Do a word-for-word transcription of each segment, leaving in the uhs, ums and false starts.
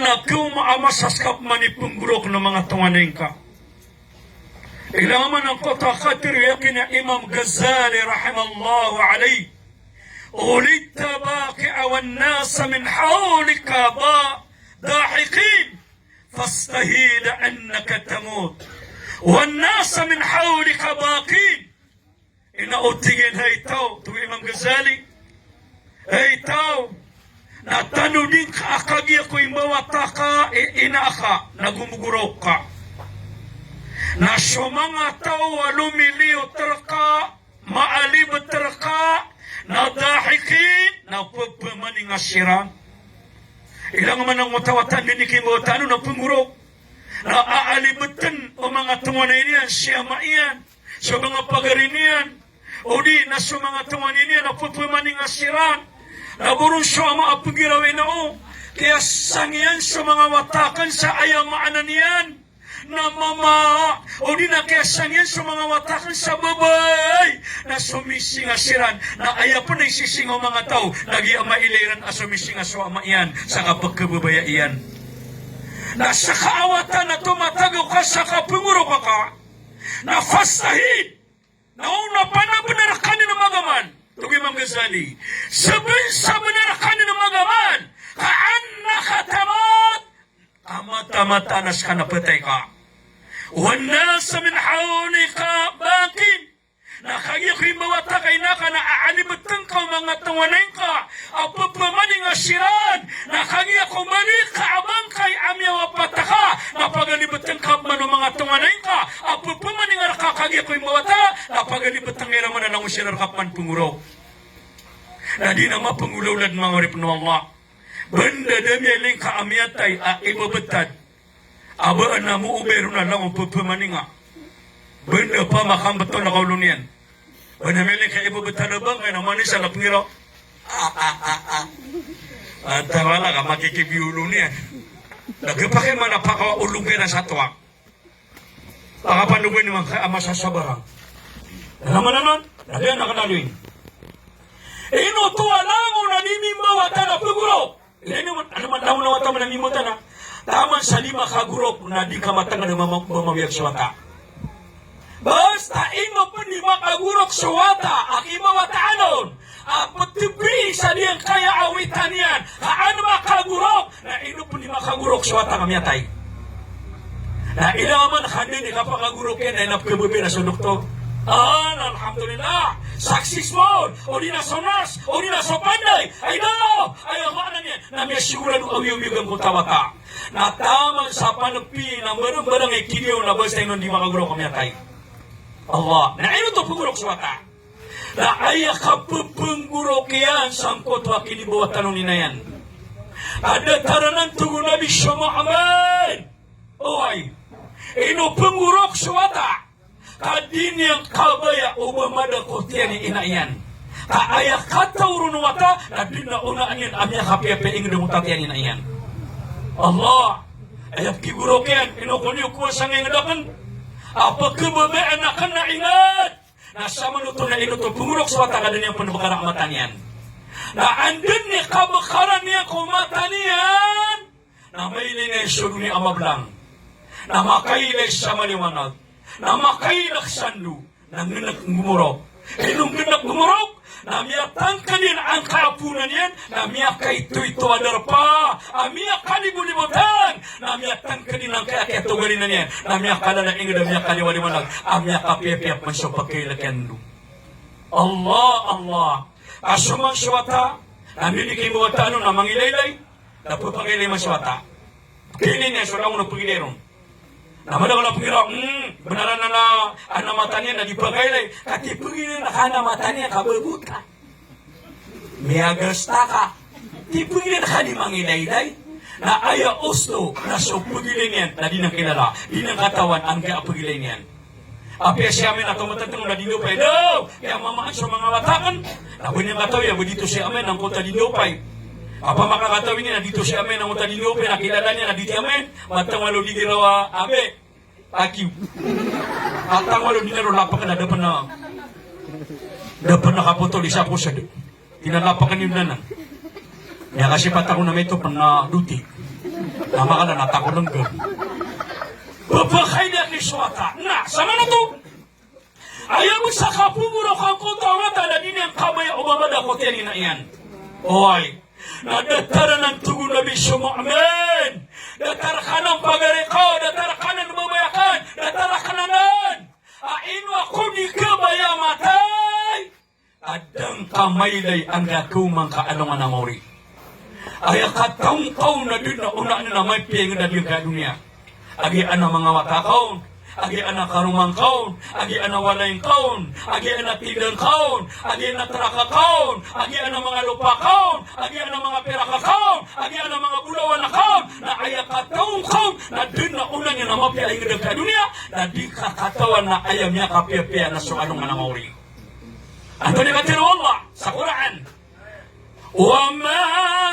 na kawma a masa ska pman i pnggorok o manga tonganay ngka. Ilay man angkoto a katharo iyan a Imam Ghazali rahimahullahu alayh. Wulidta baki'an wan nasu min hawlika ba-, dahikin. Fastahid annaka tamut. Wan nasu min hawlika bakin. Ino, o tig iyan, hay taw, tig o Imam Ghazali. Hay taw, na tanodi ngka a kagiya ko imbawata ka i ina ka, na gomogorok ka. Na so manga taw a lomiliyot rka, maalibt rka, na dahikin, na pphamaningasiran. Ilay man angkoto a wata a dii niyan kimbawata on na pnggorok. Na aalibtn o manga tonganay niyan si ama iyan, so manga pagari niyan, odi na so manga tonganay niyan a pphamaningasiran. Na boron so ama a pnggiraw iyan o kiyasang iyan so manga wata akn sa aya maana niyan na mama, odi na kiyasang iyan so manga wata akn sa babay, na somisingasiran. Na aya pn a isising o manga taw na giya mailay iran a somisinga so ama iyan sa kapkhababaya iyan. Na ska a wata na tomatagaw ka sa kapnggorok ka, na fastahid, na o na pn a bnar ka dn magamal, tig o Imam Ghazali. Sabn sa bnar ka dn magamal, ka annaka tamut, a mataan-mataan a ska na phatay ka. Wan nasu min hawlika bakin. Na kagiya ko imbawata ka i ina ka na aalibtn ka o manga tonganay ngka a pphamaningasiran. Na kagiya ko malik ka a bangkay a miyawapat ka, na pagalibtn ka pman o manga tonganay ngka a pphamaningasiran ka kagiya ko imbawata, na pagalibtn ka iran man a langon siran rka pman pnggorok. Na di na mapnggolawla dn manga oripn o Allah. Banda da miyailay ngka a miyatay a ibabtad. A ba ana mo o ba iron a langon pphamaninga. Banda pamakambt on a kaolo niyan. Banda miyailay ngka a ibabtad a bangkay na manisa na pnggiraw. A, a, a, a. Antawaa ka makikibiyo olo niyan. Na khapakay man a pakawa olo ngka iran sa towa. Pakapanogoy niyo man ka a masa sa barang. Na maana on, na di anak na di. Ino oto a langon a di mimbawata na pnggorok. Ilay niyo man, ano man langon a wata man a mimbawata na. Taman sa di makagorok na di ka matngd a mama-, mamawiyag so wata. Basta ino pn di makagorok so wata a kimbawataan on. A pthapiya sa di angkaya a witan iyan, ka an makagorok, na ino pn di makagorok so wata ka miyatay. Na ilay man ka dn i kapakagorok iyan na ino pkhababaya na so doktor. An, alhamdulillah, successful, odi na so nurse, odi na so panday, ay da, aya maana niyan, na miyasigorado a awiyawiyag angkoto a wata. Na taman sa panpi na mbarangbarang i kidiyaw na basta ino di makagorok ka miyatay. Allah, na ino oto pnggorok so wata. Na aya kapphangorok iyan sangkoto a kinibawatan o ina iyan. A datar anan, tig o Nabi, so Muhammad. Oway. Ino pnggorok so wata ka di niyan kabaya o ba mada ko tiyan i ina iyan. Ka aya kataw ron o wata na di na onaan iyan a miyakapiyapiya ingd angkoto a tiyan i ina iyan. Allah. Aya pkhigorok iyan, ino ko niyo kowa sangay ingd akn. A pkhababayaan akn na ingd. Na samanoto na ino oto pnggorok so wata ka da niyan pn bkaraamatan iyan. Na anda i kabkara niyan ko mata niyan, na mailay niyan so doniya a mablang. Na makailay sa maliwanag. Na makailay sa ndo. Na nggnk gomorok. Ino nggnk gomorok, na miyatangkd iyan angkai a poonan iyan, na miyakaitoito a darpa a miyakalibolibotan, na miyatangkd iyan angkai a kiyatogalinan iyan, na miyakalala ingd a miyakaliwaliwanag a miyakapiyapiya pman so pkhailay iyan ndo. Allah, Allah. Ka so man so wata, na minikimbawata on na mangilaylay, na pphakailay man so wata. Pkhailay niyan so langon o pkhilay ron. Na madakl a pnggiraw, hmm, bnar anan a, an a mata niyan na di pkhailay. Ka tipgilay na ka an a mata niyan ka babota. Miyagasta ka. Tipgilay na ka di mangilaylay. Na aya osto na so pgilay niyan na di niyan kilala. Di niyan katawan angkai a pgilay niyan. Apiya si ama iyan a tomatantang na di niyan opay. Daw! Kiyamamaan so manga wata akn. Na ba niyan katawi a ba dito si ama iyan angkoto a di niyan opay. Opama ka katawi niyan a dito si ama iyan angkoto a di niyan opay, na kilala niyan a dito si ama iyan. Matang malo di girawa a, abe. Akiw. Matang malo di niyan ron lapakn a da pn a, da pn a kapotol isa ko sa di. Inalapakn iyan anan. Miyakasipat ako na maito pn a doti. Na makanan a takolenggen. Bebekay da ki suwata. Na, samanoto. Aya bo sa kapogor o kangkoto a wata na di niyan kabaya o babada ko tiyan i ina iyan. Oway. Na datar anan, tig o Nabi, so mu'min. Datar ka anan pagari ka, datar ka anan babaya ka, datar ka anan. A ino ako di kabaya matay. Adn ka mailay angka ko mangka alongan a maori. Aya kataw ngka on na dn a onaan a mapiya i ngka dn ka doniya. Agiya ana manga wata ka on, agiya ana karoma ngka on, agiya ana walay ngka on, agiya ana tinda ngka on, agiya ana traka ka on, agiya ana manga lopa ka on, agiya ana manga pirak ka on, agiya ana manga bolawan ka on, na aya kataw ngka on na dn a onaan iyan a mapiya i ngka dn ka doniya, na di ka katawan a aya miyakapiyapiya na so alongan a maori. Antonaa i katharo o Allah sa Qur'an? Wa ma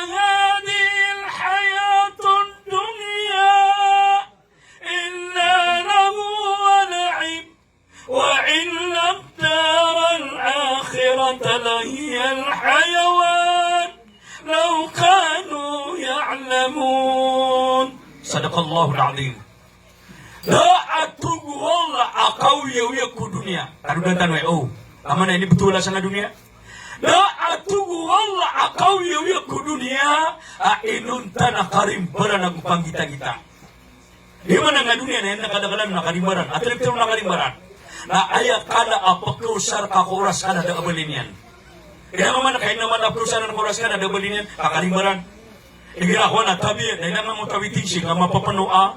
hadhihil hayatud dunya illa lahwun wa la'ib, wa innad daral akhirata lahiyal hayawan, law kanu ya'lamun. Sadaqallahul azim. Da a tig o Allah a kaoyagoyag ko doniya. Tanodan tano aya, o. Taman a inibetowan sa nga doniya. Da a tig o Allah a kaoyagoyag ko doniya, a inonta na karimbaran ago panggitagita. Di man a nga doniya na aya kadaklan na karimbaran. Atel a pitero na karimbaran. Na aya kala a pekaosar ka ko oras ka na da a bali niyan. Ina mamana ka ina mamana pekaosar ko oras ka na da a bali niyan, ka karimbaran. Igira ko na tabiya, na ina mamana tawi tingsi, nga mapapeno a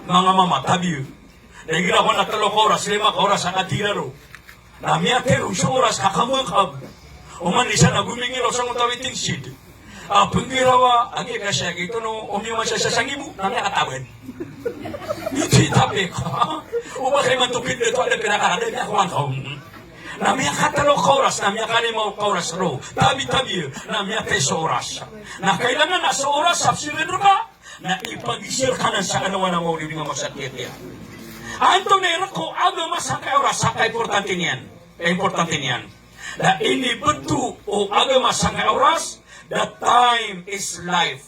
manga mama, tabiya. Na igira ko na telo ka oras, lima ka oras a katharo. Na miyatero so oras ka kambang ka. Oman isa na gomingiraw sa manga tawi tingsi. A penggirawa, agi ka siya gito no, omi masa sa sangibo, na miyakatawan. Iti tapi ka. O ba kay matokid dito, ada pira ka, ada niya ko ang kaon. Na miyakatelo ka oras, na miyakalima ka oras ro. Tabi-tabi, na miyatay so oras. Na kailangan na so oras, sa sirin ka. Na ipagisir ka nan sa alongan a maori, di nga masakit iya. Antonaa i rk o agama sangkai oras, sangkai importante niyan. Importante niyan. Na inibeto o agama sangkai oras, the time is life.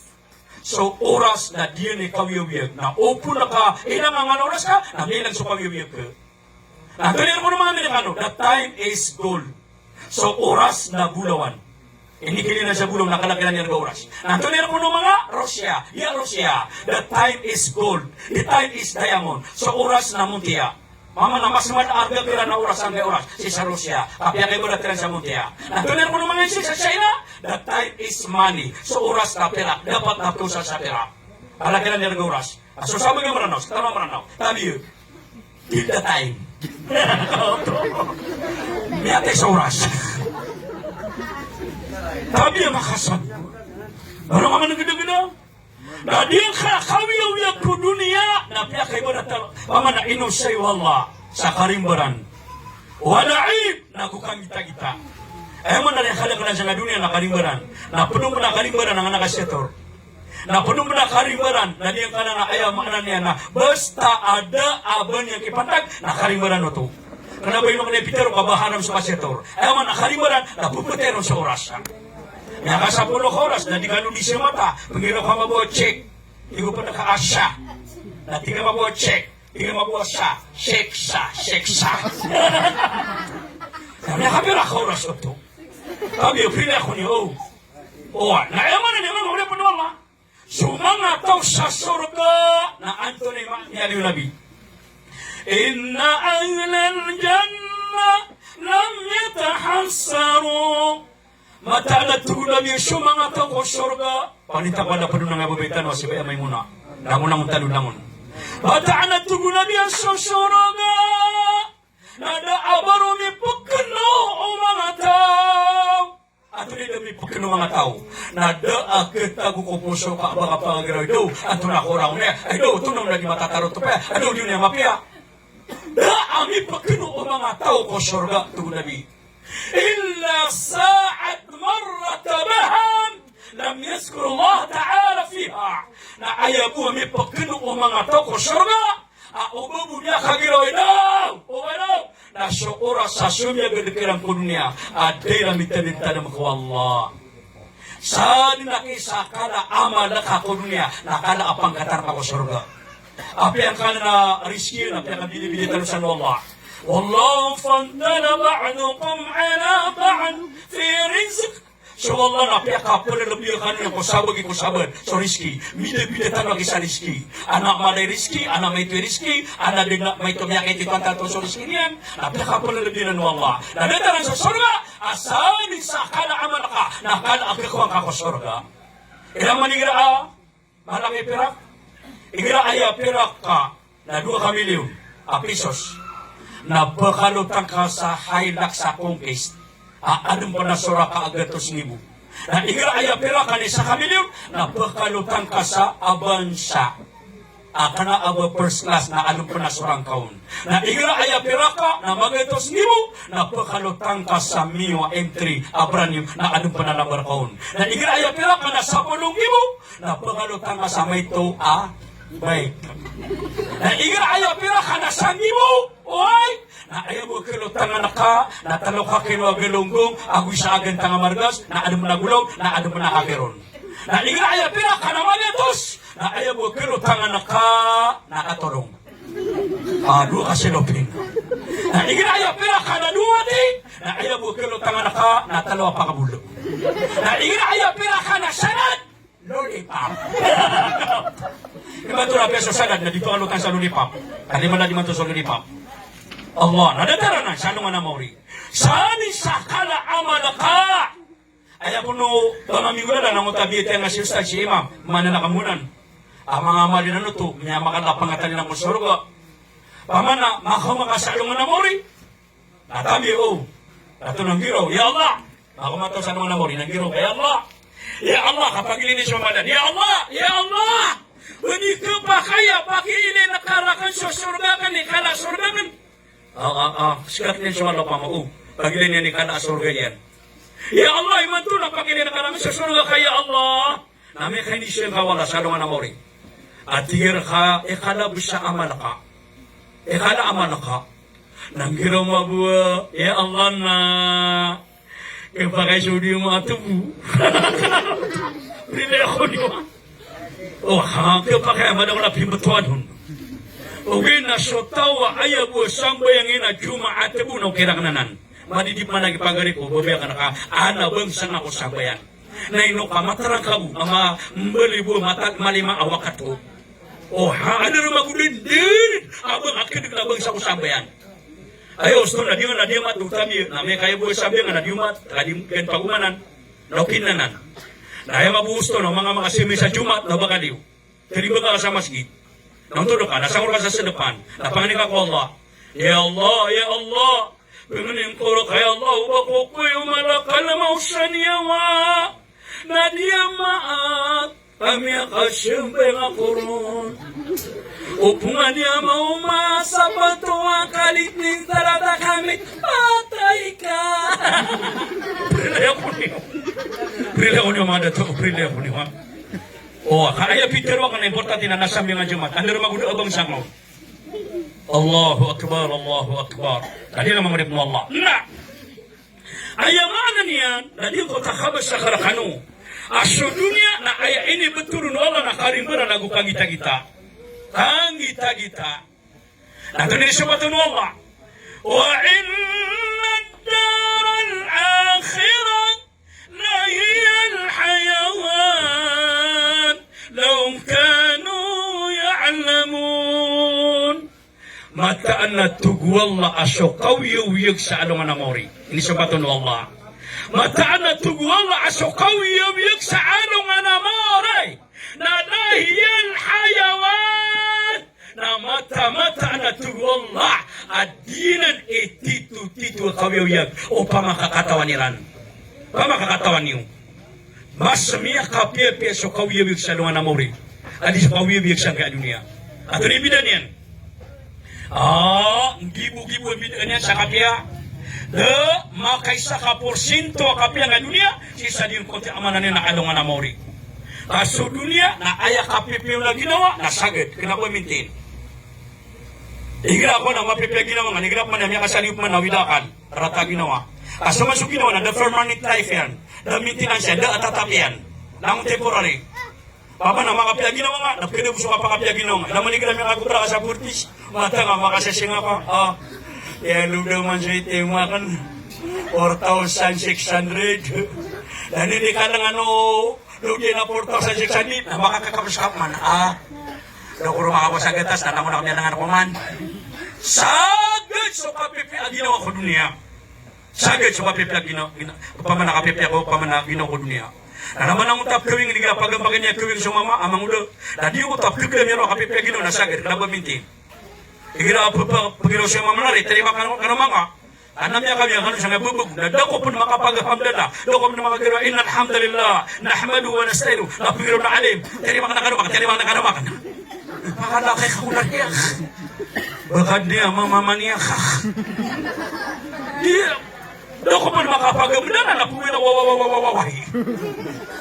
So oras na di niyan i kaoyagoyag. Na opama ka ilang angkoto a oras ka, na milang so kaoyagoyag ka. Na antonaa i rk o manga Amerikano, the time is gold. So oras na bolawan. Inikilin sa bolawan na kalakilala niyan a oras. Na antonaa i rk o manga Russia, iya Russia, the time is gold, the time is diamond. So oras na montiya. Mama na mas mala a arga kiran a oras sangkai oras sii sa Russia, kapiya kaibarat kiran sa montiya. Na antonaa i rk o manga Chin sa China, the time is money. So oras na pirak, dapat na pekaosar sa pirak. Kalakilala niyan a oras. A so sabagi a Mranaw, sa tano a Mranaw, tabiya. Till the time. Miyatay so oras. Tabiya, makasabi. Ino ka man gdagda? Na di ka kaoyagoyag ko doniya, na piyakaibarat a, pamana inosay o Allah sa karimbaran. Wa la'ib, na go kagitagita. Aya maana niyan, kalakilala sa doniya na karimbaran. Na pd on pn a karimbaran a nga na kasetor. Na pd on pn a karimbaran, na di ngka na, na aya maana niyan na basta a da a ba niyan kipantag, na karimbaran oto. Kna ba ino kna i pitero ka ba haram so kasetor. Aya maana a karimbaran, na pepetero so oras. Miyakasapolo ka oras, na di ka lodi sa mata, penggiraw ka mambo a check. Di ko pn ka asya. Na tig ka mambo a check. Di ka mambo a sya. Check sya, check sya. Na miyakapira ka oras oto. Tabiya, pira ako niyo, o. O, na aya maana niyan, manga oripn o Allah. So manga taw sa sorga na antonaa i ma-, miyaaloy o Nabi. Inna ahlal jannah lam yatahassaru. Mataan a tig o Nabi so manga taw ko sorga. Panita pala pd on a nga babay tano a si Baya Maimuna. Langon, langon tano, langon. Mataan a tig o Nabi a so sorga na da a ba ron mipkno o manga taw. Antonaa i da mipkno o manga taw? Na da a khatago ko poso ka a ba ka pangagiraw i daw, antonaa ko rangon iyan? Ay daw, antonaa on a di matatarotop iyan? Ay daw, di on iyan mapiya. Da a mipkno o manga taw ko sorga, tig o Nabi. Illa sa'at marrat baham lam yadhkur Allah ta'ala fiha. Na aya bo a mipkno o manga taw ko sorga, a o ba bo miyakagiraw i daw, o ba daw, na so oras a somiyagad kiran ko doniya a da iran mitadmtadm ko Allah. Sadn a kisa kala a amal ka ko doniya, na kala a pangkatan ka ko sorga. Apiya angkanan a rizki, na apiya ka bidabida tano san o Allah. Wallahu faddala ba'dakum ala ba'd fi rizq. So Allah na apiya ka plalbi rkano niyan ko sabaad ko sabaad so rizki. Bidabida tano a kisa rizki. Adn a mala i rizki, adn a maito i rizki, adn a dn a maito miyakaito i tanto so rizki niyan. Na apiya ka plalbi rkano o Allah. Na datar anan so sorga, a sadn sa kala a amal ka, na kala a khakowa ngka ko sorga. Ilay man igira a mala i pirak, igira aya pirak ka na dowa ka milyon a pisos, na pkhalotang ka sa Hilux a Conquest a adn pn a soraka a gatos nggibo. Na igira aya pirak ka na isa ka milyon, na pkhalotang ka sa a bansa a kna a ba first class na adn pn a sorang ka on. Na igira aya pirak ka na magatos nggibo, na pkhalotang ka sa Mio a M three a brand new na adn pn a number ka on. Na igira aya pirak ka na sapolo nggibo, na pkhalotang ka sa maito a bike. Na igira aya pirak ka na sanggibo, oway, na aya bo khalotangan ka na tlo ka kilo a galonggong ago isa a gantang a margas, na adn pn a golaw, na adn pn a kager on. Na igira aya pirak ka na magatos, na aya bo khalotangan ka na katolong a dowa ka selopin. Na igira aya pirak ka na dowa ti, na aya bo khalotangan ka na tlo a pakabolo. Na igira aya pirak ka na sanad, lollipop. Imanto na apiya so sanad na di pkhalotang sa lollipop. Kalimalad imanto so lollipop. Allah, na datar anan sa alongan a maori. Sadn sa kala a amal ka. Aya kon o ba mamigolala na ngoto a biyatiya nga si ustadh, si imam, mana na kamonan a manga amal iran oto, miyamakala a pangkatan iran ko sorga. Pamana makaoma ka sa alongan a maori. Na tambi o, na to na nggiraw, ya Allah. Makaoma taw sa alongan a maori, na nggiraw ka, ya Allah. Ya Allah, kapagilay niyan so amalan. Ya Allah, ya Allah. Ba di khapakay a pakiilay ngka rakn so sorga akn i kala a sorga akn. A, a, a, skat niyan so Allah pama o, pagilay niyan i kala a sorga iyan. Ya Allah, imanto na pagilay ngka rakn so sorga ka, ya Allah. Na miyakainizaan ka o Allah sa alongan a maori. A tig iyan rka, i kala bs a amal ka. I kala a amal ka. Na nggiraw mambo a, ya Allah na. Khapakay so di omaat bo. Rilay ako niyo. O, ha, khapakay a mada ko na pimbtowan on. Ogaid na so taw a aya bo a sambayang iyan a Jumaat bo na okira akn anan. Madidi pman a gipagariko, babaya akn ka, ana bangsa ngka ko sambayang. Na ino ka matarang ka bo a ma-, mbaloy bo a mata-, malima a wakat ko. O, ha, adn a roo magodan, dn, a ba ngka kdg na bangsa ko sambayang. Aya osto na di ngka na di omaat, o tambi, na miyakaya bo a sambayang na di omaat, ka di ngka pagomanan. Na okin anan. Na aya manga bo osto na manga makasimay sa Jumaat na ba ka liyo. Kaliyo ba ka sa masgit. Na ontod ka, na sangor ka sa sdpan. Na pangni ka ko Allah. Ya Allah, ya Allah. Pangnin ko rka, ya Allah, o ba ko koy o malakal mawt sa niyawa. Na di a maat a miyakasambayang ako ron. O pman i ama o ma sa pato a kalit ni tarata kami, patay ka. Rilay ako niyo. Rilay ako niyo, manga dato, rilay ako niyo, ha? O, ka aya pitharo akn na importante na nasambayang a Jumaat. Anda roo magoda a bangsa ngka on. Allahu Akbar, Allahu Akbar. Na di ngka mamorip o Allah. Na aya maana niyan, na di ko takabasa ka rkano a so doniya na aya inibtho ron o Allah na karimbaran ago kagitagita. Kagitagita. Na antonaa i sobat o Allah? Wa inna ad-dara al-akhirata lahiya al-hayawan law kanu ya'lamun. Mataan a tig o Allah a so kaoyagoyag sa alongan a maori. Inisobat on o Allah. Mataan a tig o Allah a so kaoyagoyag sa alongan a maori na lahiya al-hayawan. Na mataan, mataan a tig o Allah a di nan i titotito a kaoyagoyag opama ka katawan iran. Opama ka katawan iyo. Mas miyakapiyapiya so kaoyagoyag sa alongan a maori a di so kaoyagoyag sangkai a doniya. Antonaa i bida niyan? A, nggibogibo a bida niyan sa kapiya. Da, makaisa ka porsinto a kapiya nga doniya sii sa di ngkoto a maana niyan na alongan a maori. Ka so doniya na aya kapipiya on a ginawa na sagad, kna o ba maintain. Igira ko na mapipiya a ginawa nga, igira pman a miyakasaliyo pman na widakan, rata a ginawa. Ka so maso ginawa na da permanent life iyan. Da maintenance iyan, da tatap iyan. Langon temporary. Opama na makapiya ginawa nga, na pkada bo so kapakapiya ginawa nga. Ilay man igira miyakakobra ka sa fortis, matag a makasasing ka. Ah, aya lod aman so itimo akn, four thousand six hundred. Na aya di kalangan o lodi na four thousand six hundred, na makakakapos ka man. Ah, da ko ron makapos sa gatas, na langon ako miyalangan ko man. Sagad so kapipiya a ginawa ko doniya. Sagad so kapipiya ginawa, gina-, opama na kapipiya ko, opama na ginawa ko doniya. Na langon ta pkawing, igira pagambagan iyan kawing so mama a mangoda. Na di ko ta pkawing iyan o kapipiya ginawa na sagad, kna ba minti. Igira pagiraw so mama na ri, tarimaan kano, kano manga. Ana miyakawing kano sangkai bubug. Na da ko pn makapaghamdallah. Da ko pn makagiraw, innal hamdalillah, nahmaduhu wa nasta'inuh. Na pagiraw na alim. Tarimaan kano manga, tarimaan kano manga. Pakalaki ka ko na niya. Baka niya mamamaniya ka. Iya. Da ko pn makapagamdallah na pumina wa, wa, wa, wa, wa, wa.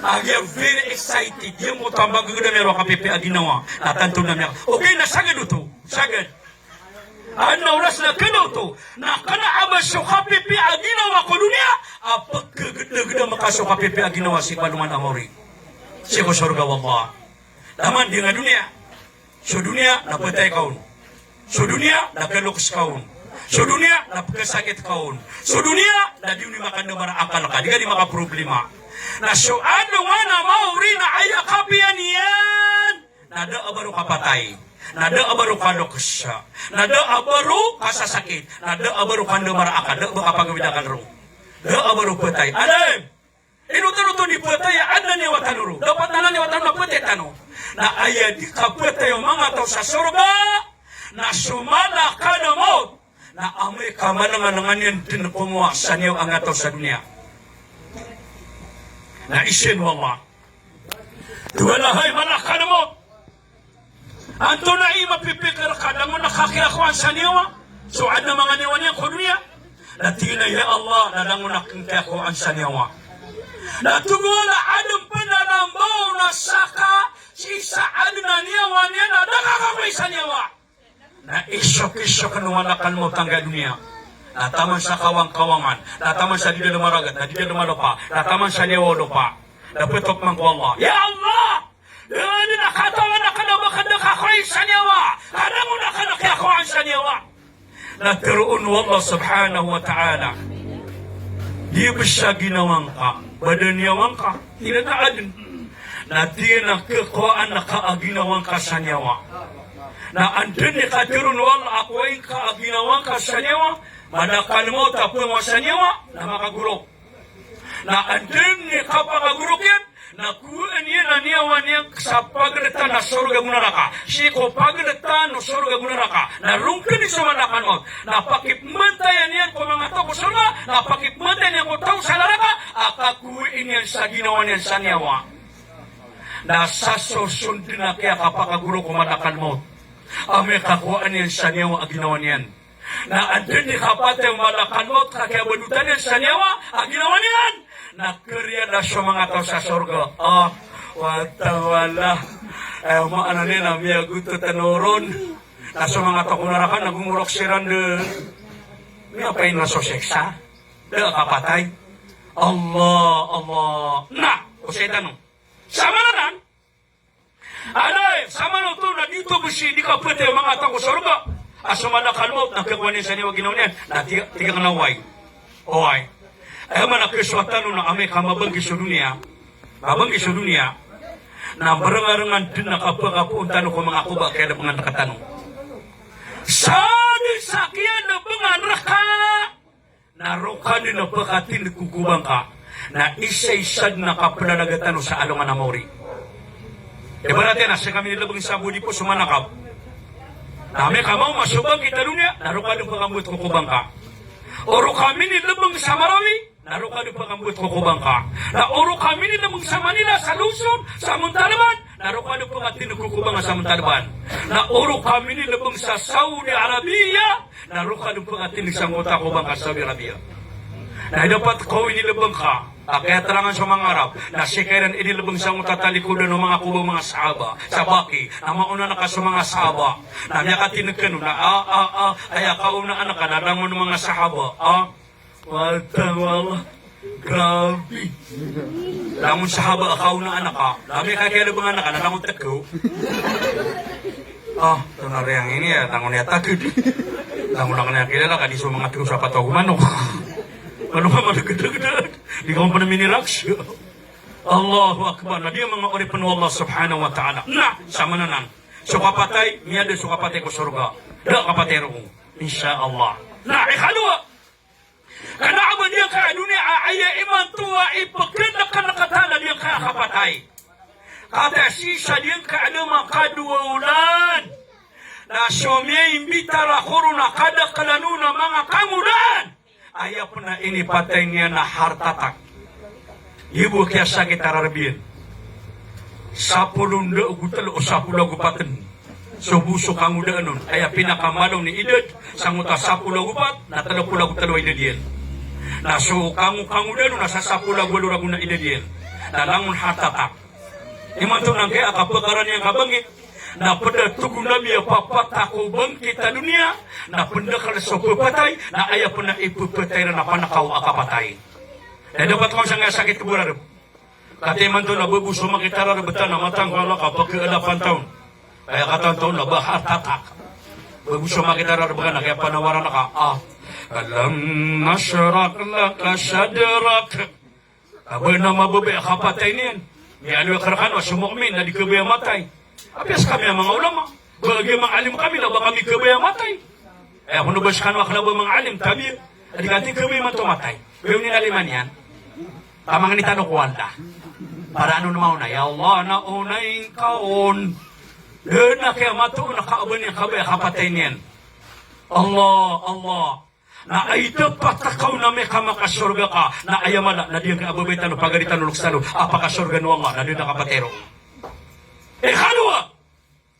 Agiya very excited. Iya mo tambag gda miyaro kapipiya a ginawa. Na tanto na miya. Okay na sagad oto. Sagad. Adn a oras na kna oto. Na kna a ba so kapipiya a ginawa ko doniya a pkagdagda maka so kapipiya a ginawa sii ko alongan a maori. Sii ko sorga, wallah. Taman di nga doniya. So doniya na ptay ka on. So doniya na kaloks ka on. So doniya na pkhasakit ka on. So doniya na di on di makandamar a akal ka. Di ka di makaproblema. Na so alongan a maori na aya kapiya niyan na da a ba ro kapatay. Na da a ba ro kaloks. Na da a ba ro kasasakit. Na da a ba ro kandamar a akal. Da a ba kapagawid a akal ron. Da a ba ro ptay. Alim! Ino tano oto di ptay a adn a niyawa tano ron? Dapat na niyawa tano na ptay tano. Na aya di kaptay o manga taw sa sorga na so malakal maut na amay ka malangalangan iyan dn komowa sa niyawa a manga taw sa doniya. Na isa iyan, wallah. Tig o Allah, hay malakal maut. Antonaa i mapipikir ka langon a kakiyakowaan sa niyawa so adn a manga niyawa niyan ko doniya? Na tig iyan a, ya Allah, na langon akn kiyakowaan sa niyawa. Na tig o Allah, adn pn a lamba on a saka sii sa adn a niyawa niyan a da kakakowai sa niyawa. Na isokisok o malakal maut angkai a doniya. Na taman sa kawangkawangan, na taman sa di da lmaragat, na di da lmalpa, na taman sa niyawa o lopa. Na ptok man ko Allah, ya Allah, da dn a katawan akn a ba akn da kakowai sa niyawa, ka langon akn kiyakowaan sa niyawa. Na tharoon o Allah subhanahu wa ta'ala, di bs a ginawa ngka, ba da niyawa ngka, tig iyan a adn. Na tig iyan a kakowaan ka a ginawa ngka sa niyawa. Na anda dn i katharoon o Allah a kowai ngka a ginawa ngka sa niyawa, malakal maut a pngowa sa niyawa, na makagorok. Na anda dn i kapakagorok iyan, na kowaan iyan a niyawa niyan sa pagltan a sorga ago naraka. Sii ko pagltan o sorga ago naraka na rongkn iyan so malakal maut. Na pakipmbantaya niyan ko manga taw ko sorga, na pakipmbantaya niyan ko taw sa naraka a kakowai niyan sa ginawa niyan sa niyawa. Na sa so sondn a kiyakapakagorok o malakal maut, amay ka kowaan iyan sa niyawa a ginawa niyan. Na anda dn i kapatay o malakal maut ka kiyabadotan iyan sa niyawa a ginawa niyan. Na kariya na so manga taw sa sorga, ah, wata wala. Eh, maana niyan na miyagoto tano ron. Na so manga taw ko naraka na gomorok siran dn. Miyapay na so siksa. Da a kapatay. Allah, Allah. Na, o saitan o. Sa maana nan, Alay, sa maana oto na di oto bs i di kapatay o manga taw ko sorga a so malakal maut na kiyakowaan iyan sa niyawa a ginawa niyan, na tig, tig akn a oway. Oway. Aya maana a kiyasowa tano na amay ka mabanggi so doniya, mabanggi so doniya, na mbarangarangan dn a kapakapoon tano ko manga koba a kiyalbngan rktano. Sa dn sa kiyalbngan rka na roo ka dn a pakatindg ko koba ngka, na isa-isa dn a kaplalaga tano sa alongan a maori. Ibarat iyan a sii ka minilbng sa Bodipo so Manakab. Na amay ka maoma so bangkit a doniya, na roo ka dn pakambowat ko koba ngka. O roo ka minilbng sa Marawi, na roo ka dn pakambowat ko koba ngka. Na o roo ka minilbng sa Manila, sa Luzon, sa Montalban, na roo ka dn pakatindg ko koba ngka sa Montalban. Na o roo ka minilbng sa Saudi Arabia, na roo ka dn pakatindg sangkoto a koba ngka sa Saudi Arabia. Na aya dapat ko inilbng ka, a kiyaterangan so manga Arab, na sii ka iran inilbng sangkoto a talikodan o manga koba o manga sahaba sa Baqi, na maona ngka so manga sahaba. Na miyakatindg kano na, a, a, a, aya kaonaan ka na langon o manga sahaba, a. Matang o Allah. Grabe. Langon sahaba a kaonaan ka. Lami ka kiyalebeng anak ka, na langon tekaw. Ah, tonaa riyang ini ya, langon iya taked. Langon aken iya kilala ka, di so manga tekaw sa pataw ko manok. Manok ka manok gede-gede. Di ka man pena miniraks. Allahu Akbar. Na di manga oripen o Allah Subhanahu wa Ta'ala. Na, samanan. So kapatay, miyada so kapatay ko sorga. Da kapatay roo. Insha Allah. Na, ikalowa. Kena a ba diyangkaya doniya a aya imanto a ipekeneken reka tano diyangkaya kapatay. Katii sii sa diyangkaya a da makadowa olan. Na so miyaimbita reka ron a kadakelan on a manga kangodaan. Aya pen a inipatay niyan na heart attack. Iyo bo kiyasakit a rareb iyan. Sapolo enda ago telo o sapolo ago paten. So bo so kangodaan on, aya pinakamalo ni idad, sangkoto a sapolo ago pat, na telo polo ago telo a idad iyan. Na so kango, kangodaan on, na sa sapolo ago walo ragon a idad iyan. Na langon heart attack. Imanto na angkaya a kapekarani angka bangkit, na ped a togo o Nabi a papatak o bangkit a doniya, na pendekel so pepatay, na aya pen a ipepatay iran na panakaw a kapatay. Na dapat ko sangkaya sakit ko bo rareb. Katii imanto na ba bo so makit a rareb tano a matang ko Allah ka pakaalapan taon. Kaya katantaon na ba heart attack. Ba bo so makit a rareb ka na kiyapanawaran ka, ah, alam nashrah laka sadrak. Ka ba na mababaya a kapatay niyan. Miyaaloy ka rekano a so mu'min na di kabaya matay. Apiya sekami a manga ulama, ba giya manga alim kami na ba kami kabaya matay. Aya kono ba sekano a kena ba manga alim, tabiya. Adi kati kabaya imanto matay. Ba oniyan a lima niyan. Tamangni tano ko Allah. Para ano na maona, ya Allah, na onay ka on. Da na kiyamatoon a ka ba niyan kabaya a kapatay niyan. Allah, Allah. Na ay dapat ka on a miyaka makasorga ka, na aya mala, na di angkaya a babay tano, pagari tano, loks tano a pakasorgaan o Allah, na di na kapatay roo. Ikalowa,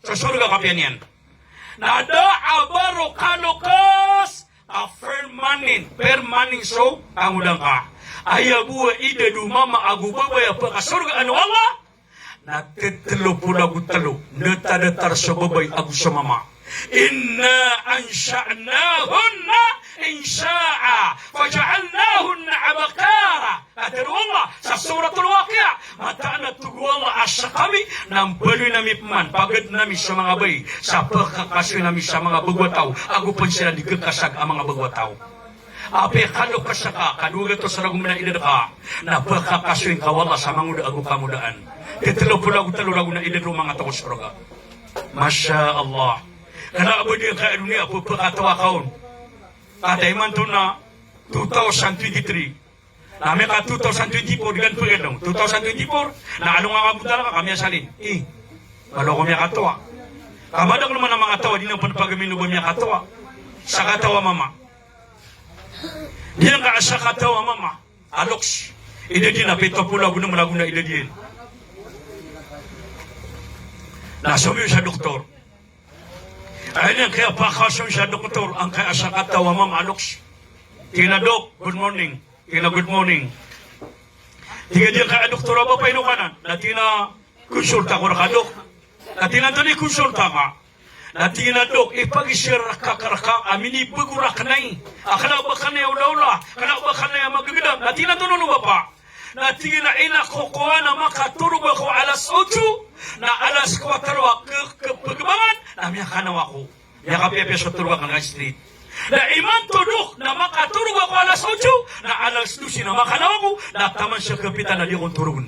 so sorga kapiya niyan. Na da a ba ron kaloks a permanent, permanent so kangodaan ka. Aya bo a idad o mama ago babay a pakasorgaan o Allah, na tetelo polo ago telo, netadetar so babay ago so mama. Inna ansha'nahunna insha'a, faja'alnahunna abkara. Katharo o Allah sa Suratul Waqi'ah, mataan a togo o Allah a sekami na mbaloyin ami peman, pagaden ami so manga babay sa pekakasoyin ami sa manga bago a taw, ago pen siran di kekasag a manga bago a taw. Apiya kaloks ka, ka dowa gatos ragon a idad ka, na pekakasoyin ka o Allah sa mangoda ago kangodaan. Tetelo polo ago telo ragon a idad o manga taw ko sorga. Masha Allah. Kena a ba diyangkaya doniya a pepekatawa ka on. Katii imanto na two thousand twenty-three. Na miyaka two thousand twenty-four, di kan pegadong. Two thousand twenty-four, na alongan ka bo talaka, ka miyasalin. I, malo ko miyakatawa. Ka madakel man a manga taw a di nan pen pagamin o ba miyakatawa. Sakataw a mama. Di angka sakataw a mama a loks. Idad iyan na pito polo ago nem ragon a idad iyan. Na somiyowa sa doktor. Aya niyan kiyapakasowa sa doktor angkaya sakataw a mama a loks. Tig iyan a, "Dok, good morning." Tig iyan a, "Good morning." Tig iyan a, "Diyangkaya doktor a bapa, ino ka nan?" Na tig iyan a, "Konsulta ko reka, Dok." Na tig iyan a, "Antonaa i konsulta ka?" Na tig iyan a, "Dok, ipagiza reka reka a minibago raken ai a kena o ba aken ai a olaola, kena o ba aken ai a magegedam." Na tig iyan a, "Antonaa on, Bapa?" Na tig iyan a, "Ina ko kowan a makatorog ako alas otso, na alas kwatro a ke-, kepegebangan, na miyakanaw ako. Miyakapiyapiya so torog aken ka straight. Na imanto, Dok, na makatorog ako alas otso, na alas dose na makanaw ako, na taman sa kapitan na di ako on torogen."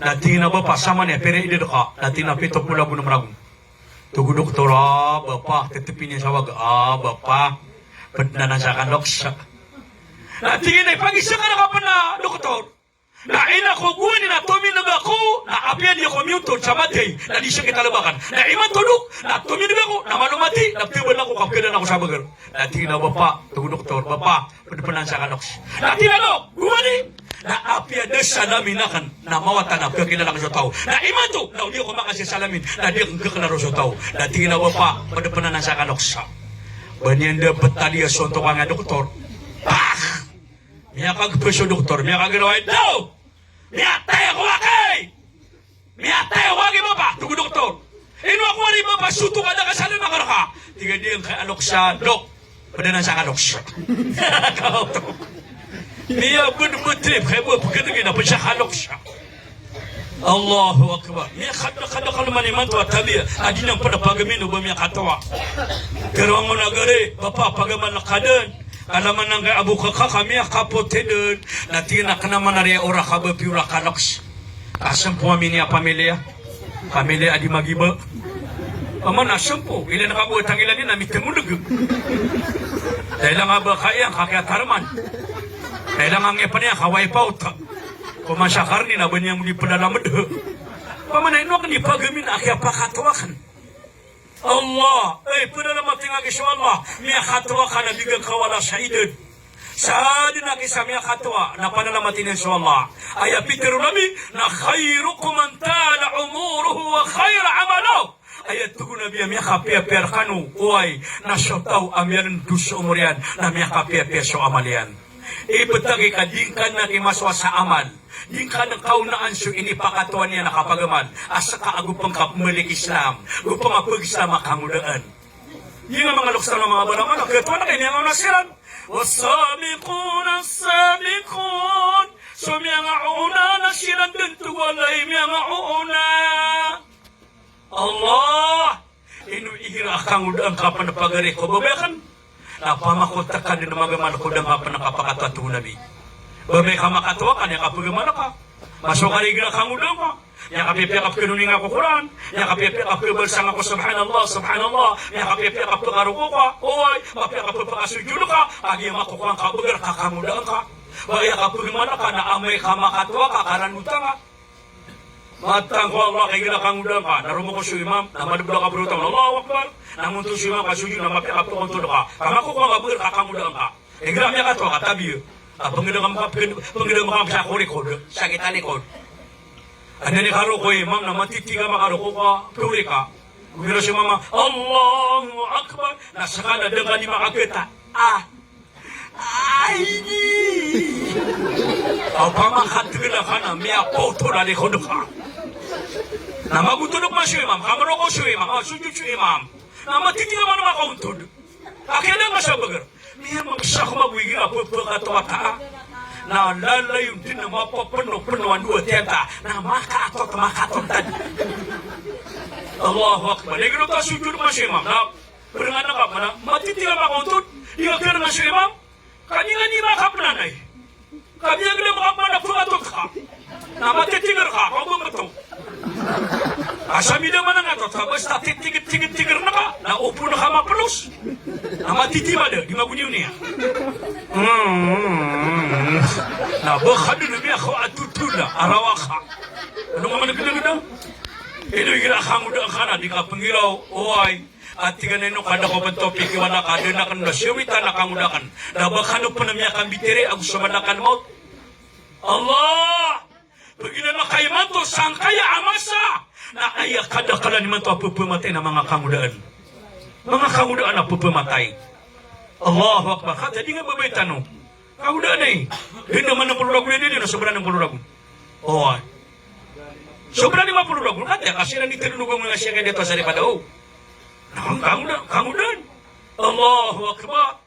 Na tig iyan a, "Bapa, samanaya pira i idad ka?" Na tig iyan a, "Pito polo ago nem ragon." Tig o doktor, "Ah, Bapa, tetepin iyan sa waga. Ah, Bapa, ped anan sa kaloks." Na tig iyan a, "Ipagiza ka reka pen a doktor." Na ina ko gowani na tomineg ako, na apiya di ako miyotod sa mathay, na di sakit a lebakan. Na imanto, Dok, na tomineg ako, na malo mathay, na ptebal ako, kapkadan ako sa bager. Na tig iyan a, "Bapa," tig o doktor, "Bapa, ped pen anan sa kaloks." Na tig iyan a, "Dok, gowani, na apiya da salamin aken, na mawatan a pkilala aken so taw. Na imanto, na o di ako makasasalamin, na di aken kekena ron so taw." Na tig iyan a, "Bapa, ped pen anan sa kaloks." Ba niyan da petaliya so ontok angkaya doktor. Pak! Miyakagpa so doktor, miyakagiraw a, "Ito! Miyatay ako aki! Miyatay ako aki, Bapa!" Tig o doktor. "Ino ako ari, Bapa, soto ka da kasalama ka reka?" Tig a, "Di angkaya loks a, Dok. Ped anan sa kaloks." Kaoto. Miyabdbd trip, kay bo pkdgi na pn sa kaloks. Allahu Akbar. Miyakadakadakl man imanto a tabiya a di niyan pd pagamin o ba miyakatowa. Karo angon a gari, ba pa pagamal ka dn. Kala man angkaya bo kaka ka miyakapoti dn. Na tig iyan a kna man a riya o raka ba piyo ra kaloks. Ka smpong ami niyan a pamilya. Pamilya a di magiba. Paman a smpong, ilay na ka bo a tanggilan iyan a mitngolg. Dai lang a ba ka iyan ka kiyatarman. Dai lang a ngipn iyan ka wipe out. Ko masa karni na ba niyan di pdalamat. Paman a ino akn di pagamin a kiyapakatowa akn. Allah, ay, pdalamat iyan aki so Allah, miyakatowa ka na bigan ka wala sa idad. Sa adn aki sa miyakatowa, na pdalamat iyan so Allah. Aya pitharo o Nabi, na khairukum man tala umuruhu wa khaira amaluh. Aya tig o Nabi a miyakapiyapiya rkano, oway, na so taw a miyalandos so omor iyan, na miyakapiyapiya so amal iyan. Iptagi ka di ngka dn aki masowa sa amal. Di ngka dn kaonaan so inipakatowa niyan a kapagamal. A ska a gopn ka pmalik Islam. Gopn ka pag-Islam a kangodaan. Di nga manga loks tano a manga balamal a katowa na kay miyangaona siran. Was-sabiquna as-sabiqun. So miyangaona na siran dn, tig o Allah, i miyangaona. Allah! Ino igira a kangodaan ka pn pagari ko babay akn? Na pamako tk ka dn magamal ko da ngka pn kapakatowa, tig o Nabi. Babay ka makatowa ka, na aya kapagamal ka. Masowa ka igira a kangodaan ka. Miyakapiyapiya ka pkanoninga ko Qur'an. Miyakapiyapiya ka pkabalsa nga ko subhanallah, subhanallah. Miyakapiyapiya ka pkaroko ka. Oway, mapiya ka pkasujud ka. Kagiya makokowa ngka bgr ka kangodaan ka. Ba aya kapagamal ka na amay ka makatowa ka, karandota nga. Matang ko Allah, ka igira kangodaan ka, na romoko so imam, na madbla ka bro taw, Allahu Akbar. Na ngontod so imam ka sujud, na mapiya ka pkontod ka. Ka makokowa nga bgr ka kangodaan ka. Igira miyakatowa ka, tabiya. A, pngdam ka, pngdam ka sa ko likod, sa kita likod. Anda ni karoko imam, na matitiga makaroko ka, puri ka. Igira so imam a, Allahu Akbar, na ska na dn ka di makagta. Ah. Ay, di. Opama ka tgla ka na miyapoto na likod ka. Na magontod ka man so imam, ka mroko so imam, a, sujud so imam. Na matitiga man makaontod. Akn na nga sa bgr. Miyamamsa ko magoy igira pphakatowa ta. Na lalayon dn na mapapnopno a ndowa tiyanta. Na makaatot, makaatot tadi. Allahu Akbar. Igira ka sujud man so imam. Na Pernga na ka pman a matitiga makaontod, di ka kernga so imam, ka di nga ni makapnanay. Ka di nga ni makapnanay, pngatot ka. Na matitiga ka, ka oba mto. Asa mida man a ngatot ka, basta titig, titig, titig na ka, na opon ka maplos. Na matitiga da, di magoniyon iyan. Hmm. Na ba ka dn a miyakawa a totol a rawa ka. Ano nga man a gdagda? Ino igira kangodaan ka na, di ka pnggiraw, oway. A tig iyan a ino ka da ko pn topic iyan a ka da akn da siyawitan a kangoda akn. Da ba kano pn a miyakambitiyarai ago so malakal maut. Allah! Pagina na ka imanto sangkaya a masa. Na aya kadaklan imanto a pphamatay na manga kangodaan. Manga kangodaan a pphamatay. Allahu Akbar. Kata di nga babay tano. Kangodaan ay. Di na man a polo ragon, di na sobra na polo ragon. Oway. Sobra lima polo ragon, kati a kasi na di telo no gomang a siya kaya di to sa di pa daw. Na kangoda-, kangodaan. Allahu Akbar.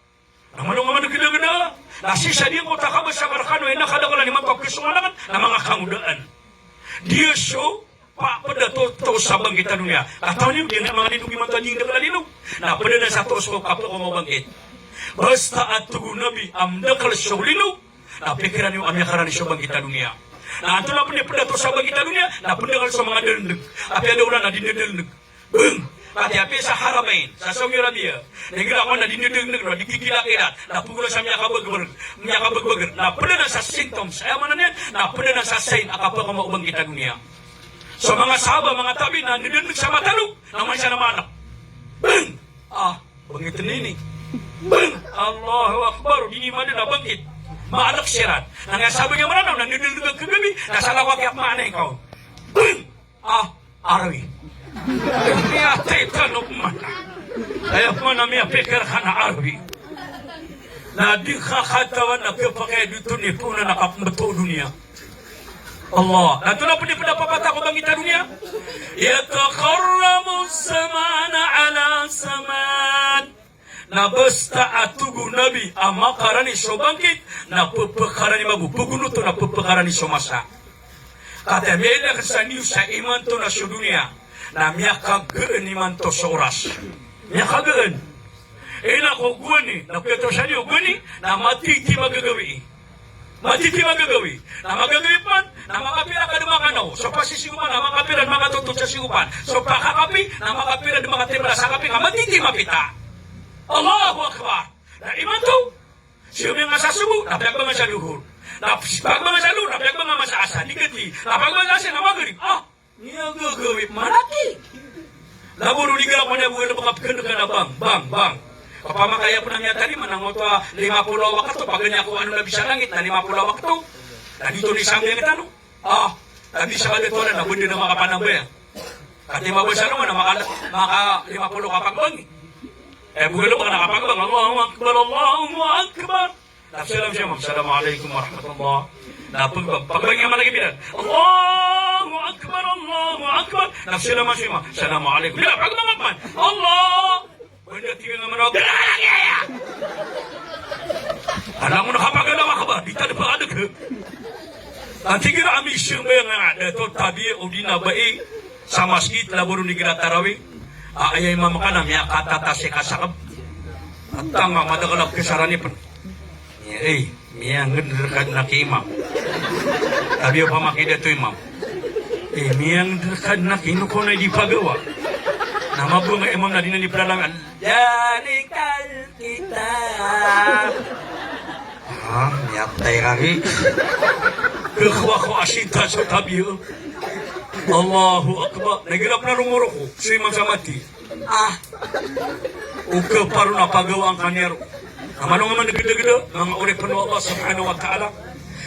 Na malo nga man a gdagda. Na sii sa di ko takabasa ka rkano, ina kadaklan imanto a pkisongan akn, na manga kangodaan. Di so pa pd a to, toos sa bangkit a doniya. Katawan iyo, di na manga linog imanto a di dakl a linog. Na pd na sa toos ko kapakaoma o bangkit. Basta a tig o Nabi a mdakl so linog, na pikiran iyo a miyakarani so bangkit a doniya. Na antonaa pn i pd a toos sa bangkit a doniya, na pndakl so manga dldg. Apiya da olan a di ndadldg. Bng! Kati apiya sa Haramain, sa Saudi Arabia. Na igira ko na di ndadldg, na di kikilakilat. Na pgora sa miyakabagbagr, miyakabagbagr. Na pd na sa symptoms, aya maana niyan, na pd na sa sign a kapakaoma o bangkit a doniya. So manga sahaba, manga tabi'in, na ndadldg sa matalo, na oman siya na maanak. Bng! Ah, bangkit ini. Bng! Allahu Akbar, di niyan madn a bangkit. Maanak siran. Na nga sabagi a Mranaw, na ndadldg a kagabi, na salakaw a kiyapmaanay ka. Bng! Ah, Arawi. Miyatay tano pman. Aya pman a miyapikir ka na Arawi. Na di ka katawan a kiyapakay dito ni puna na kapmbeto doniya. Allah. Na antonaa pn i pd a papatay ko bangkit a doniya? Yataqarrabu zaman ala zaman. Na basta a tig o Nabi a makarani so bangkit, na pepekarani mambo, pegonoto na pepekarani so masa. Katii a miyailay sa niyo sa imanto na so doniya, na miyakagaan imanto so oras. Miyakagaan. Ina ko gowani, na piyatosan iyo gowani, na matiti magagawii. Matiti magagawii. Na magagawii pman, na makapira ka di makanaw. So pasisigopan, na makapira di makatotol sa sigopan. So pakakapi, na makapira di makatimpla sa kapi, ka matiti mapita. Allahu Akbar. Na imanto, siyambayang sa sobo, na piyagbangan sa lohor. Na piyagbangan sa lohor, na piyagbangan sa asar. Di kati, na piyagbangan sa asar, na magrib. Ah! Miyagagawii, malaki. Labaw o di gira ko niyan bo, ina, baka pekendek ka na bang, bang, bang. Kapamakayan pn a miyatalima na ngoto a lima polo a wakto, paganay ako ano na bisa langit na lima polo a wakto. Na di oto di sambayang tano. Ah, na bisa ka di oto na, na benda na makapanambayang. Katii mabasa alongan na maka, maka lima polo ka pagbangi. Eh, bugalo ka na kapagbangi, Allahu Akbar, Allahu Akbar. Na psalam si imam, "Assalamu alaikum warahmatullah." Na pag-, pagbangi a malaki bidan, "Allahu Akbar, Allahu Akbar." Na psalam si imam, "Assalamu alaikum." Bila pagbangi pman, "Allah." Wanda tingin naman ako, "Bila ka lagi aya." Alam mo na kapag Allahu Akbar, di tadi pa adag. Ang tigil ami siyang bayang nga, dato tabi o di na bai. Sa masgit, labaw o di gira tarawih. A, aya imam ka na miyakatata si kasakab. At tanga, madagal a kesarani pn. Iya, eh, miyangd rkad na ki imam. Tabi o pamakida to imam. Eh, miyangd rkad na ki, ino ko na di pagawa. Na mabong a imam na di na di plalami. Dalikal kitab. Ha, miyatay ka ki. Kekwa ko asinta so tabi o. Allahu Akbar. Na gira pn a romoroko so imam sa mati. Ah. O keparo na pagawaan ka niyan ron. Na mano nga mandegedeged, manga oripn o Allah subhanahu wa ta'ala.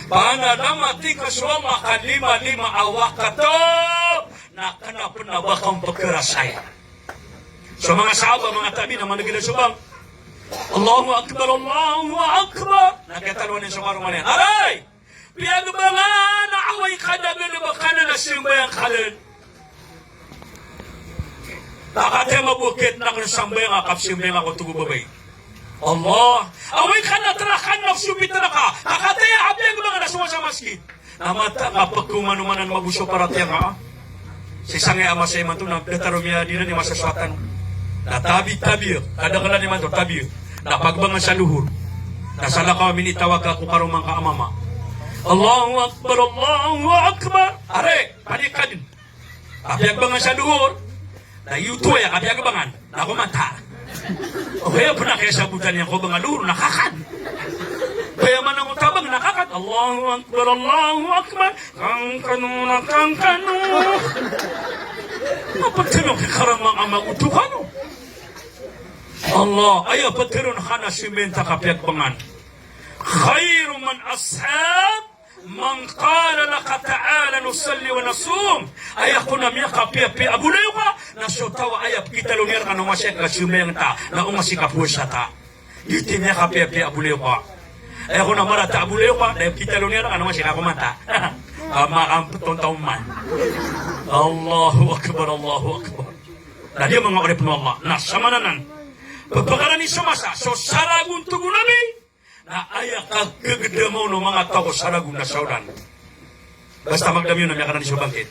Pana na mati ka so Allah ka lima-lima a wakto, na kna pn a ba ka on pekerasay. So manga sahaba, manga tabi'in, na mandegedeg so bang, "Allahu Akbar, Allahu Akbar." Na kiyatalowan iyan so karoma niyan. Aray! Piyagbangan a away ka da gdeb a kanan a sambayang ka dn. Na katii a mabokit na kna sambayang a kapsambayang ako, tig o babay. Allah. Away ka na terakan na so piteraka. Na katii a piyagbangan a so masa masgit. Na mataan ka pekemanomanan mabos o paratiyaya. Sii sangkai a masa imanto na datar o miyadiran i masa so watan. Na tabi, tabi, kadakelan imanto, tabi. Na pagbangan sa lohor. Na salakaw a minitaw a ka ko karoma ngka a mama. Allahu Akbar, Allahu Akbar. Are, panikadn. Kapiyagbangan sa lohor. Na iyo oto aya kapiyagbangan. Na ko mata. O kaya pn a kiyasabotan iyan ko bang a lohor na kakan. Kaya manang o tabang na kakan. Allahu Akbar, Allahu Akbar. Kankano na kankano. Na ptharoon ki karoma ngka a magoto kano. Allah, aya ptharoon ka na simbenta kapiyagbangan. Khairu man ashab man qala laka ta'ala nusalli wa nasum. Aya kon a miyakapiyapiya a bolayoka na so taw a aya pkitalo niyan rka na o nga si kasambayang ta, na o nga si kapowasa ta. Giyoto i miyakapiyapiya a bolayoka. Aya kon a marata a bolayoka na aya pkitalo niyan rka na o nga si kakomanta. Ama ampton taw man. Allahu Akbar, Allahu Akbar. Na di, manga oripn o Allah, na samanan anan, pepekarani so masa, so saragon, tig o Nabi. Na aya kakegedama on o manga taw ko saragon na sawlan. Basta magdam iyo na miyakarani so bangkit.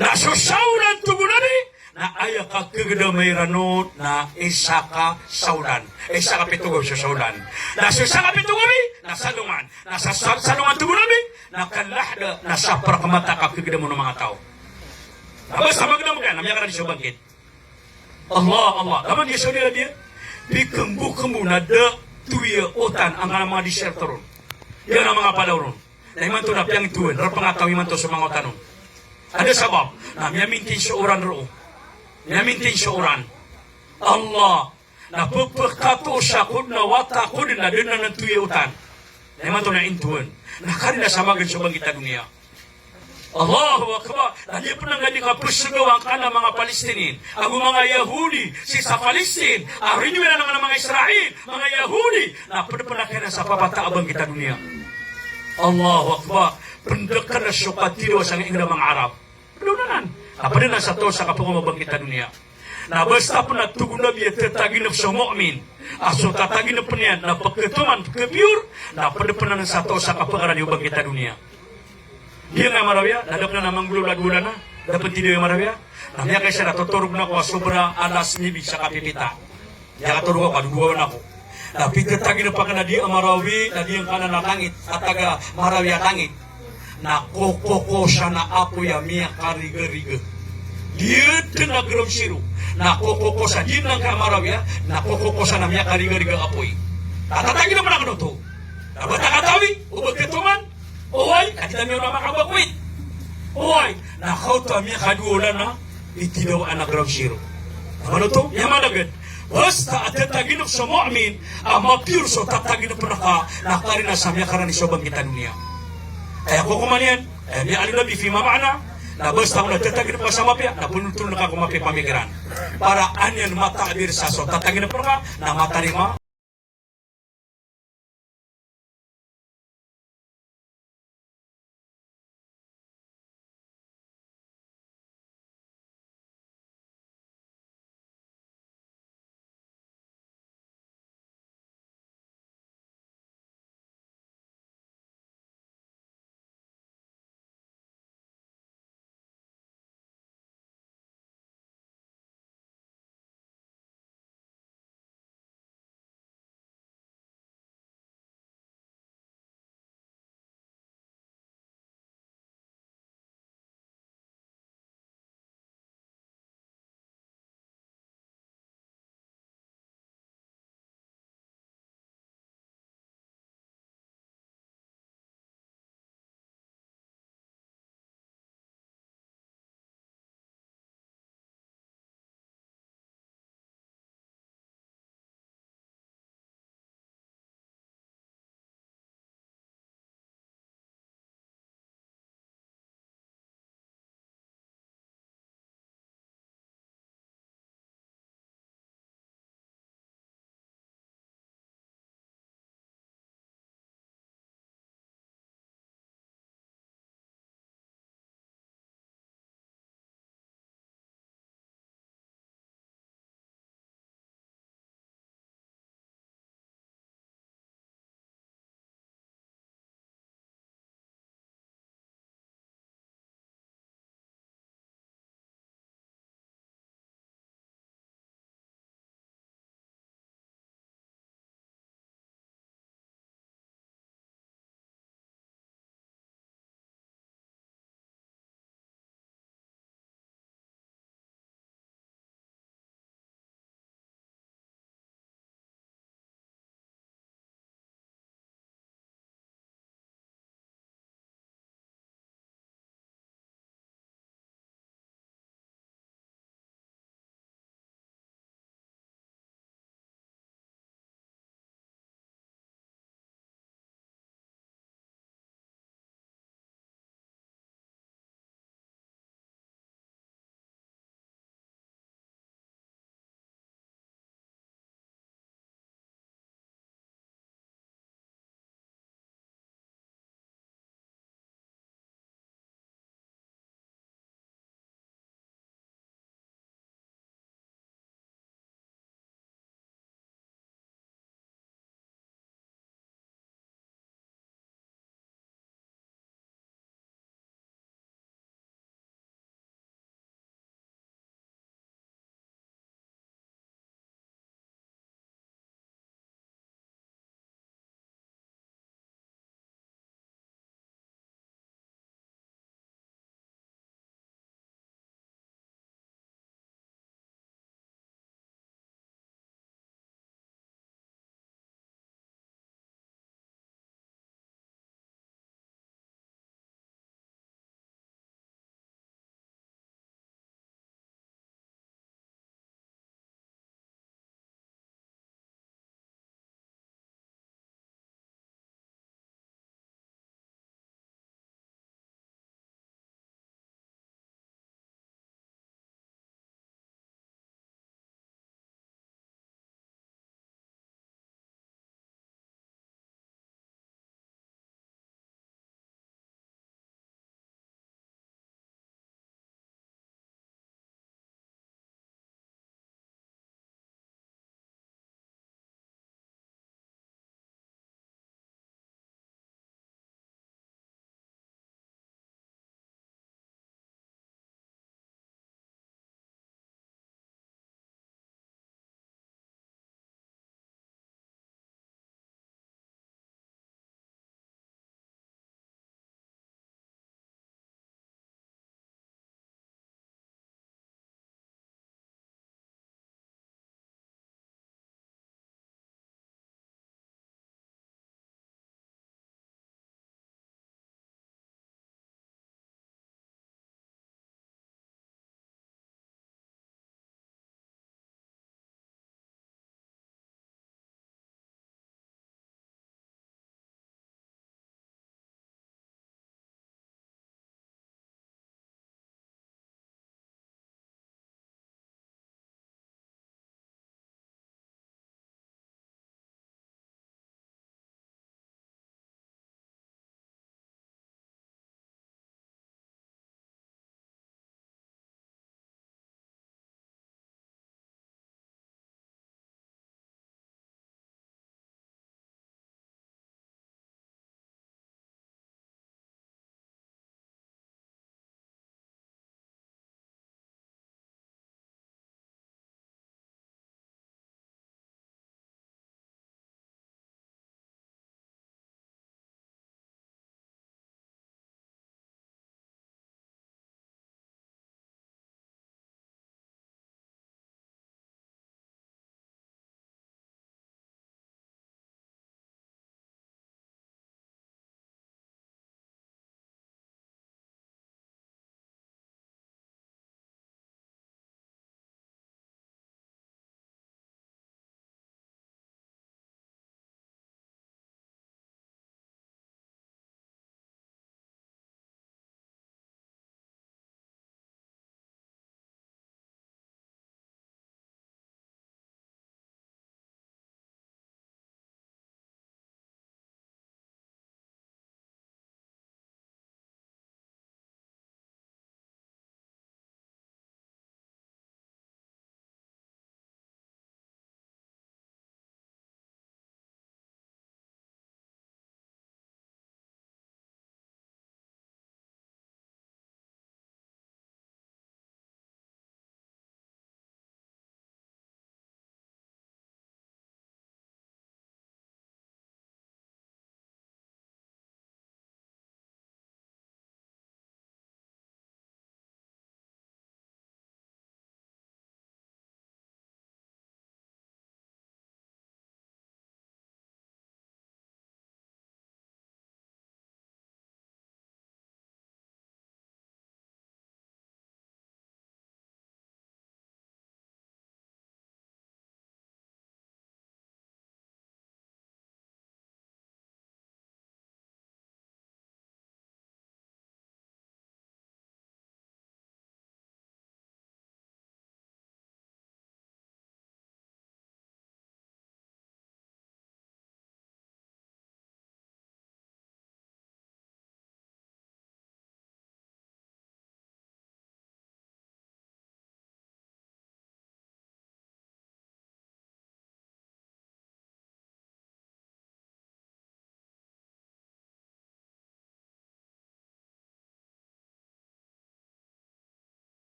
Na so sawlan, tig o Nabi, na aya kakegedama iran on na isa ka sawlan. Isa ka pito gawii so sawlan. Na so isa ka pito gawii na salongan. Na sa, sa, salongan, tig o Nabi, na kalahda, na saprak mata a kakegedama on o manga taw. Na basta magdam ka na miyakarani so bangkit. Allah, Allah. Taman di Saudi Arabia, pikembokembo na da toya otan angkanan a manga desert ron. Iyan a manga palaw ron. Na imanto na piyangitowan, rpngataw imanto so manga otan on. Anda sabap? Na miyamintin so oran roo. Miyamintin so oran. Allah. Na pphakato sa kod na wata kod na da nan toya otan. Na imanto na intowan. Na kari na samagn so bangkit a doniya. Allahu Akbar. Na di pn a ngadi kapsgawa angkanan a manga Palestinian ago manga Yahudi sii sa Palestine, a riniwira angkanan a manga Israel, manga Yahudi, na pd pn a kena sa papata a bangkit a doniya. Allahu Akbar. Pndkn a so katiro a sangkai a manga Arab. Pd onan. Na pd na sa taw sa kapngoma a bangkit a doniya. Na basta pn a tig o Nabi a tataginep so mu'min a so tataginep iyan na pkhatoman, pkhapure, na pd pn anan sa taw sa kapkarani o bangkit a doniya. Di nga marawiya, na da pn anan a manggolawla a dowa olan a, da pn tidawi a marawiya. Na miyakaisa na totorogn ako a sobra alas nuebe sa kapipita. Miyakatorog ako a dowa olan ako. Na pithataginep akn a di a marawi, na di ngka anan a langit a taga marawi a langit. Na kokokosan a apoy a miyakarigariga. Di dn a ground zero. Na kokokosan, di dn ngka marawi a, na kokokosan a miyakarigariga a apoy. Na tataginep akn oto. Na ba ta katawi o ba khatoman, oway, ka di ta miyaona makabakwit. Oway, na kaoto a miyakadowa olan a, itidawaan a ground zero. Na manoto, miyamanagad. Basta a tataginep so mu'min a mapure so tataginep rka, na karina sa miyakarani so bangkit a doniya. Aya kokoman iyan, aya miyaaloy o Nabi fima ma'na, na basta o na tataginep ka sa mapiya, na pnotoln ka ko mapiya pamikiran. Para an iyan matabir sa so tataginep rka, na matarima